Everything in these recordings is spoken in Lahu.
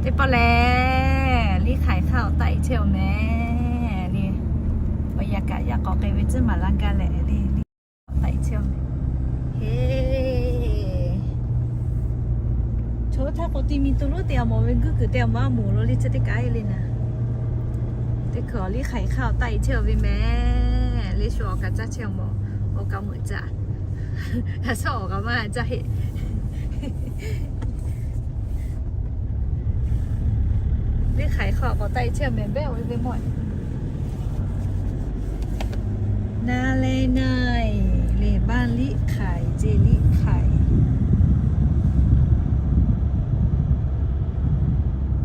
Teˇ pawˆ lehˬ, Liˇ Hk'aiˍ hk'aˆ awˬ taˆ e chehˇ-oˬ mehˍ le. Awˬ yaꞈ kaꞈ yaꞈ k'awꞈ k'ai ve tcuhˉ maˍ laˇ gaˇ leh le, Liˇ Hk'aiˍ awˬ taˆ e chehˇ-oˬ mehˍ. Heˍ, chaw htaˇ k'o ti mi to lonˉ te a mawˬ ve guˇ kuiˬ te a maˇ moˍ lo le chi teˇ kaꞈ e le naˍ. Teˇ hkui awˬ Liˇ Hk'aiˍ hk'aˆ awˬ taˆ e chehˇ-oˬ ve mehˍ le. Shu awˬ kaꞈ caˇ chehˇ mawˬ, awˬ kaꞈ meuꞈ caˇ, a shaˉ awˬ kaꞈ maˇ caˇ heˆ. Liˇ Hk'aiˍ hk'aˆ k'awꞈ taˆ e chehˇ mehˍ, behˆ-oˬ ve mawˬ. Na leh na e le, บ้าน Liˇ Hk'aiˍ ceˇ, Liˇ Hk'aiˍ.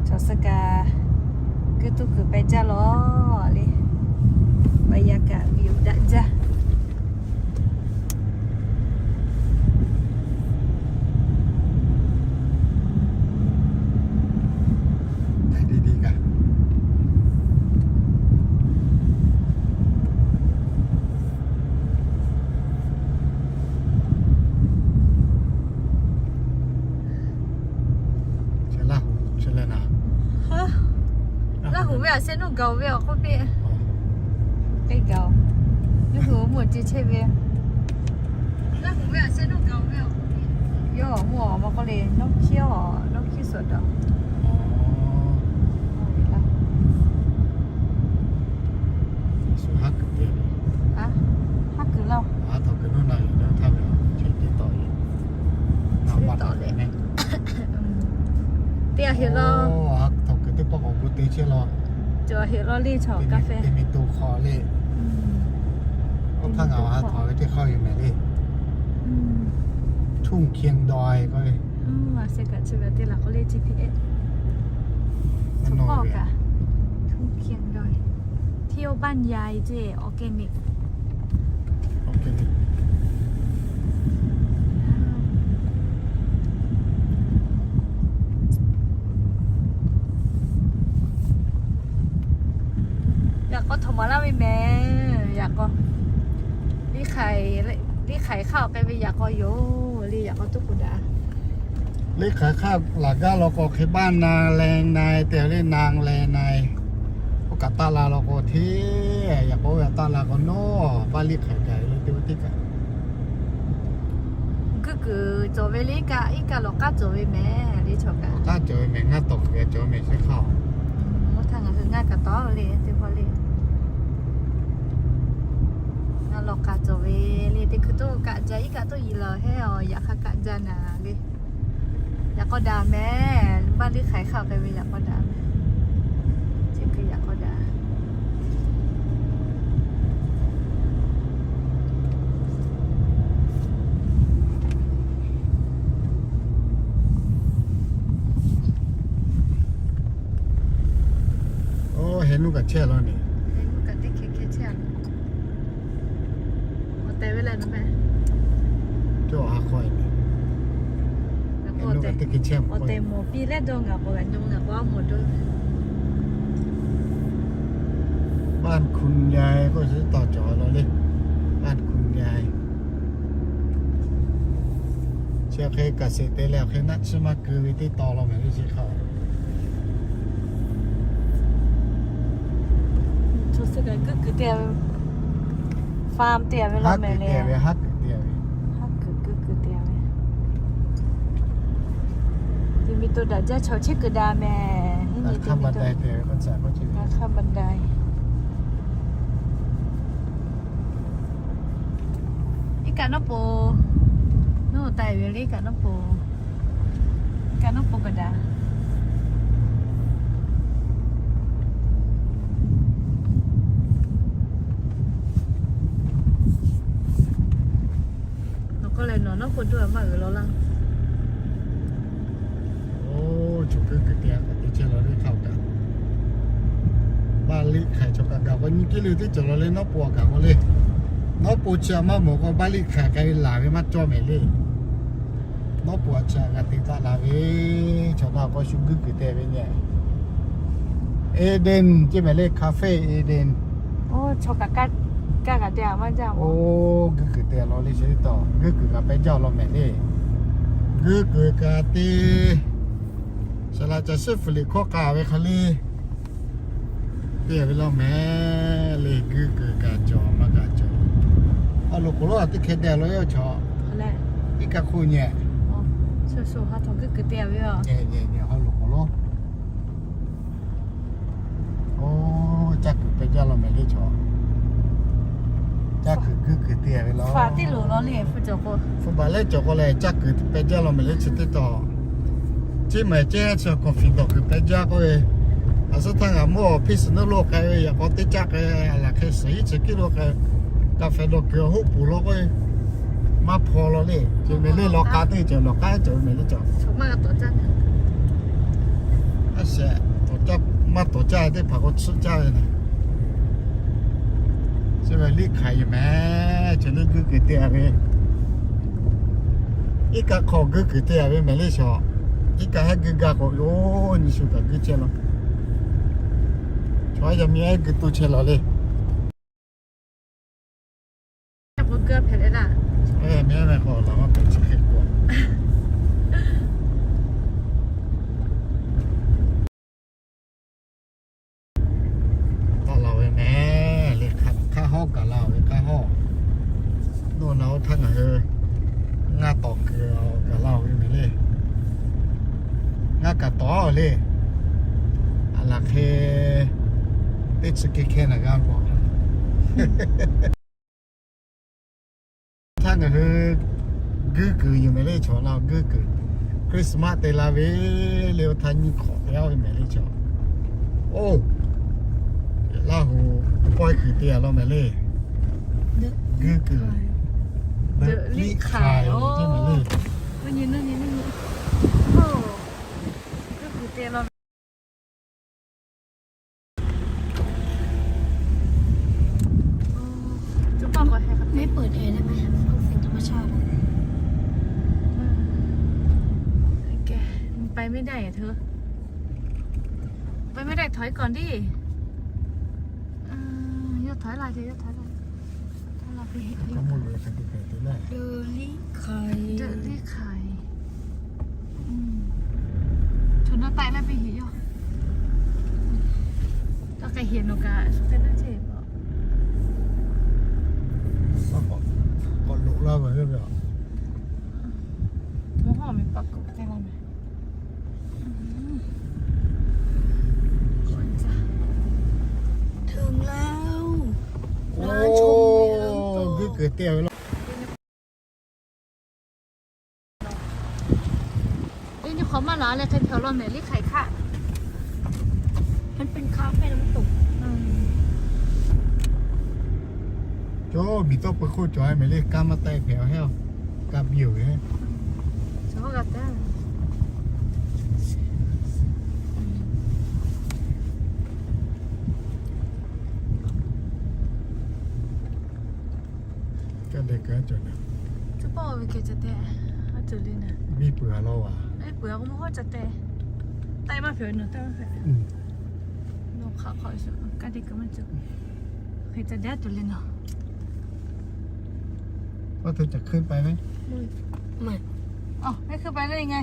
Chaw suh kaꞈ kuiˬ tuˬ kuiˬ pehˬ jaˇ lawˬ le. บรรยากาศวิว daꞈ jaˇ. ဟၢ Laˇ hu ve aˬ sheh nuˇ gaˬ-oˬ ve awˬ hk'oˆ piˇ. Teˇ gaˬ-oˬ, yawˇ hui awˬ mvuhˇ awˬ ce chehˇ ve. Laˇ hu ve aˬ sheh nuˇ gaˬ-oˬ ve awˬ hk'oˆ piˇ. Yawˇ awˬ mvuhˇ awˬ ma k'oˆ le, nawˉ hkiˉ-oˬ, nawˉ hkiˉ suhˍ daꞈ. Haˉ kuiˬ laˇ-oˬ. Teˇ aˬ heꞈ law, teˇ aˬ heꞈ law le chaw กาแฟ te mi to hk'aw le. Oˇ htaˇ ngaˬ awˬ ha htawnˍ ve teˇ hk'aˇ yoˬ mehˍ le. ทุ่งเคียงดอย k'oˆ ve. Aˬ sheh kaꞈ chi ve teˇ laˬ k'oˆ le chi teˇ ehˉ. Chaw k'awˇ kaꞈ ทุ่งเคียงดอย เที่ยวบ้านยาย ceˇ, organic. Yaꞈ k'aw htawnˍ maˍ laˇ ve mehˍ. Yaꞈ k'aw Liˇ Hk'aiˍ hk'aˆ awˬ k'ai ve yaꞈ k'aw yoˬ le, yaꞈ k'aw tuˉ k'oˍ daꞈ. Liˇ Hk'aiˍ hk'aˆ laˬ gaˇ law k'o hk'e บ้านนาแลงนาย te le, นางแลนาย. Oˇ kaꞈ taˆ la law k'o hteˇ, yaꞈ k'aw oˇ kaꞈ taˆ la k'o nawˉ บ้าน Liˇ Hk'aiˍ gaˬ lo teˇ ve teˇ kaꞈ. Guˇ kuiˬ cawˬ ve le kaꞈ, iˉ kaˆ lawˬ k'aˉ cawˬ ve mehˍ le chaw kaꞈ. Lawˬ k'aˉ cawˬ ve mehˍ, ngaˇ tawˍ kuiˬ cawˬ ve mehˍ sheˍ hk'aˇ. Oˇ htaˇ ngaˬ hui ngaˇ kaꞈ tawˍ le teˇ hpawˇ le. Ngaˇ lawˬ k'aˉ cawˬ ve le, teˇ hkui toˇ kaꞈ jaˇ, iˉ kaˆ toˇ yiˍ lawˬ heˆ, awˬ yaꞈ hk'aˇ kaꞈ jaˇ naˍ le. Yaꞈ k'aw daꞈ mehˍ, บ้าน Liˇ Hk'aiˍ hk'aˆ k'ai ve yaꞈ k'aw daꞈ mehˍ. Chi hkui yaꞈ k'aw daꞈ. Oˇ, heh nuˇ kaꞈ chehˇ law ne. Heh nuˇ kaꞈ teˇ hkeh hkeh chehˇ a. Awˬ tehˬ ve leh naˍ mehˍ. Cawˇ ha hk'aw e, awˬ tehˬ mawˬ piˇ leh dawˇ ngaˬ k'awꞈ g'a nyi ngaˬ k'awꞈ mawˬ dawˇ. บ้านคุณยาย k'oˆ ve tawˍ cawˬ law le. บ้านคุณยาย chi hk'e kaꞈ sheˍ te leh awˬ hk'e naˆ tsuhˇ maˇ keu ve teˇ taw law mehˍ le chi hk'aˇ. Chaw suh kaꞈ guˇ kuiˬ te a ve, farm te a ve law mehˍ le. Haˉ kuiˬ te a ve, haˉ kuiˬ guˇ kuiˬ te a ve. Te mi to daꞈ jaˇ, chaw chehˇ kuiˬ daꞈ mehˍ. Hk'aˇ บันได iˉ kaˆ nawˉ po, nawˉ taiˍ ve le, iˉ kaˆ nawˉ po, iˉ kaˆ nawˉ po kaꞈ daꞈ. Nawˬ k'oˆ leh nawˬ nawˉ po doˇ maˇ g'uiˬ law laˇ. Oˇ, chaw guˇ kuiˬ te a k'awꞈ te chehˇ law le hk'aˇ kaꞈ. บ้าน Liˇ Hk'aiˍ chaw kaꞈ gaˬ k'o nyi kiˇ le teˇ cawˬ law le, nawˉ po a gaˬ k'o le. Nawˉ po chi a maˇ mawˬ k'o บ้าน Liˇ Hk'aiˍ k'ai ve laˬ ve maˇ cawˇ mehˍ le. Nawˉ po a chi a g'a te taˆ la ve, chaw na k'aw shu guˇ kuiˬ te ve nyi. Eden ceˇ mehˍ le, cafe Eden. Oˇ, chaw kaꞈ kaˇ kaꞈ te a maˇ jaˇ. Oˇ, guˇ kuiˬ te law le chi teˇ taw, guˇ kuiˬ kaꞈ pehˬ jaˇ law mehˍ le. Guˇ kuiˬ kaꞈ te Saˍ laꞈ caˬ shiˉ fuˍ liꞈ hkawˇ k'a ve hk'aˬ le. Teˇ ve law mehˍ le, guiˇ kuiˬ kaꞈ cawˬ maˇ kaꞈ cawˬ. Haw loꞈ k'oˍ lonˉ a teˇ hkeh deh lo yaˇ chaw. Iˉ kaˆ hk'oˆ nyeh. Haw loꞈ k'oˍ lonˉ. Oˇ, caˇ kuiˬ peh jaˇ law mehˍ le chaw. Caˇ kuiˬ guiˇ kuiˬ te ve law. Hpu baˬ leh cawˬ k'o leh caˇ kuiˬ peh jaˇ law mehˍ le chi teˇ taw. Chi mehˍ ceh chi k'awꞈ fiˍ dawˬ kuiˬ peh jaˇ k'oˆ ve, a suhˉ htaˇ ngaˬ mawˇ awˬ hpiˇ suhˍ nuˇ lo k'ai ve yaꞈ k'aw teˇ caˆ k'ai, a laˬ hk'e suhˍ hiˉ chi kiˉ lo k'ai, kaꞈ fehꞈ dawˬ kuiˬ awˬ hoˆ poˬ law k'oˆ ve, maˇ hpaw law le. Chi mehˍ le law k'a teˇ ceuˬ lawˬ k'aˉ cawˬ ve mehˍ le cawˬ. A shehˍ, maˇ tawˍ caˇ teˇ hpaˍ k'o tsuhˇ caˇ ve na. Chi ve liˇ hk'aiˍ yoˬ mehˍ, chi liˇ guiˇ kuiˬ te a ve. Iˉ kaˆ hk'aw guiˇ kuiˬ te a ve mehˍ le chaw. Iˉ kaˆ hehˉ guiˇ gaˇ k'o yoˬ, nyi shu kaꞈ guiˇ chehˇ law. Chaw yaˇ miˇ ehˉ guiˇ to chehˇ law le. Taˇ laˬ ve mehˍ le, hk'aˇ hawˉ gaˬ la ve hk'aˇ hawˉ. Nawˬ na oˇ htaˇ ngaˬ hui ngaˇ tawˍ kuiˬ gaˬ la ve mehˍ le. Ngaˇ kaꞈ tawˍ le. A laˬ hk'e teˇ chi ke hkeh naˬ g'a k'o. Htaˇ ngaˬ hui guiˇ kuiˬ yoˬ mehˍ le chaw, laˇ guiˇ kuiˬ. Christmas te la ve le, oˇ htaˇ nyiˇ hk'awꞈ te a ve mehˍ le chaw. Oˇ, Laˇhuˍ pawehˇ kuiˬ te a law mehˍ le. Guiˇ kuiˬ, liˇ hk'aiˍ le.ไปไม่ได้อะเธอ ไปไม่ได้ ถอยก่อนดิ เออ โยกถอยหลัง โยกถอยหลัง ถ้าเราไปเห็น เดอะลิไค เดอะลิไค อืม ชนหน้าใต้แล้วไปเห็น โยก แล้วก็เห็นโอกาส เป็นหน้าเทพเหรอ K'awꞈ loꞈ laˇ ve le. Mvuhˇ hawˉ miˬ pa kuˬ te la mehˍ. ถึงแล้ว ร้านชมวิว Oˇ, guiˇ kuiˬ te ve law. Teˇ nyi hk'awꞈ maˇ laˬ leh hk'e hpehꞈ law mehˍ liˇ hk'aiˍ hkaˆ. มันเป็นคาเฟ่น้ำตก Cawˇ miˬ tawˇ pui hk'oˆ cawˬ mehˍ le, kanˇ maˇ taiˆ hpehꞈ heˉ. Kanˇ biˇ oˬ ve. Kaˇ dehꞈ kaꞈ cawˬ na. Tcuh paˇ ve kehˬ ca te, a cawˬ le na. Miˇ peuˬ a law a. Miˇ peuˬ a k'o mvuhˇ hawˉ ca te. Taiˆ maˇ hpehꞈ nawˬ, taiˆ maˇ hpehꞈ. Nawˬ hk'aˆ hk'awꞈ shuˍ, kaˇ dehꞈ kaꞈ maˇ cawˬ. Hk'e ca dehꞈ a cawˬ le na. ว่าเธอจะขึ้นไปไหม ไม่ อ๋อ ไม่ขึ้นไปได้ยังไง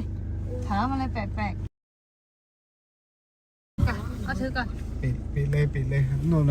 ถามอะไรแปลกๆ อ่ะ เอาถือก่อน ปิด ปิดเลย ปิดเลย โน่นน่ะ